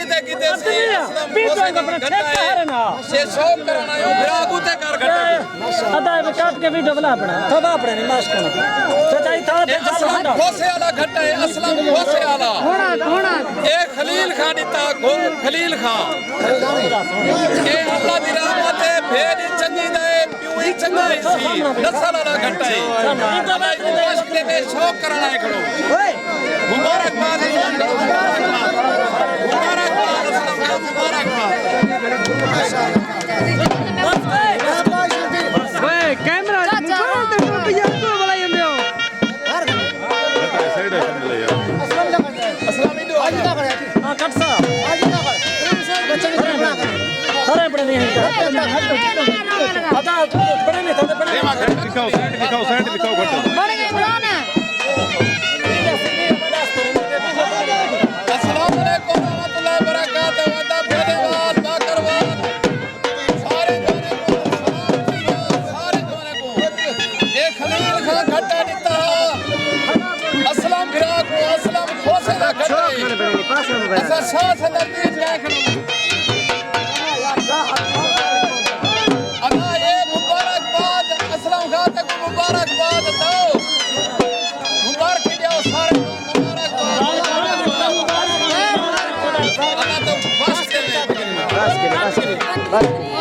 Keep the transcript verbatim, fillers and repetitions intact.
تے کیتے سی، اسلم کھوسے دا گھٹا ہے۔ یہ شوق کرݨ آیوں، بھرا کوں تے کر گھٹا ہے۔ ادا وی کٹ کے ویڈیو بنا اپݨا۔ تھوڑا اپݨے نہیں ماسک کرنا۔ چچا جی، تھا اے اسلم کھوسے والا گھٹا ہے، اسلم کھوسے والا۔ اے خلیل خان ݙتا، گل خلیل خان۔ اے اللہ دی رحمت ہے، بھیݙ چنڳی دا ہے۔ پیو ہی چنڳا ہی سی، نسل والا گھٹا ہی۔ اللہ دی بخش دے تے شوق کرݨ آئے کھڑو۔ مبارکباد، مبارکباد، مبارکباد، مبارکباد۔ اوئے، کیمرہ موبائل تے ٹوٹ ڳیا، کیوں بلائی ہوندے ہو؟ اسلام ݙو۔ ہاں، کٹ صاحب۔ سارے بڑے نہیں ہیں۔ ادا، بڑے نہیں تھے، بڑے نہیں۔ دکھاؤ، سائیڈ دکھاؤ، سائیڈ دکھاؤ، گھٹ۔ بڑے نہیں، بڑا نا۔ السلام علیکم ورحمۃ اللہ وبرکاتہ۔ ادا پھیرے وال، باکر وال۔ سارے جوڑے کو سلام جی، سارے جوڑے کو۔ اے خلیل خان گھٹا ݙتا۔ اسلم بھرا کو، اسلم کھوسے دا گھٹا ہے۔ اساں شاہ صدر دین ڳئے کھڑو۔ ادا اے مبارکباد، اسلم خان تے کو مبارکباد ݙو۔ مبارک ݙیو سارے کو، مبارکباد، مبارکباد۔ ادا تو بس کے لے۔ بس کے لے، بس کے لے، بس کے لے۔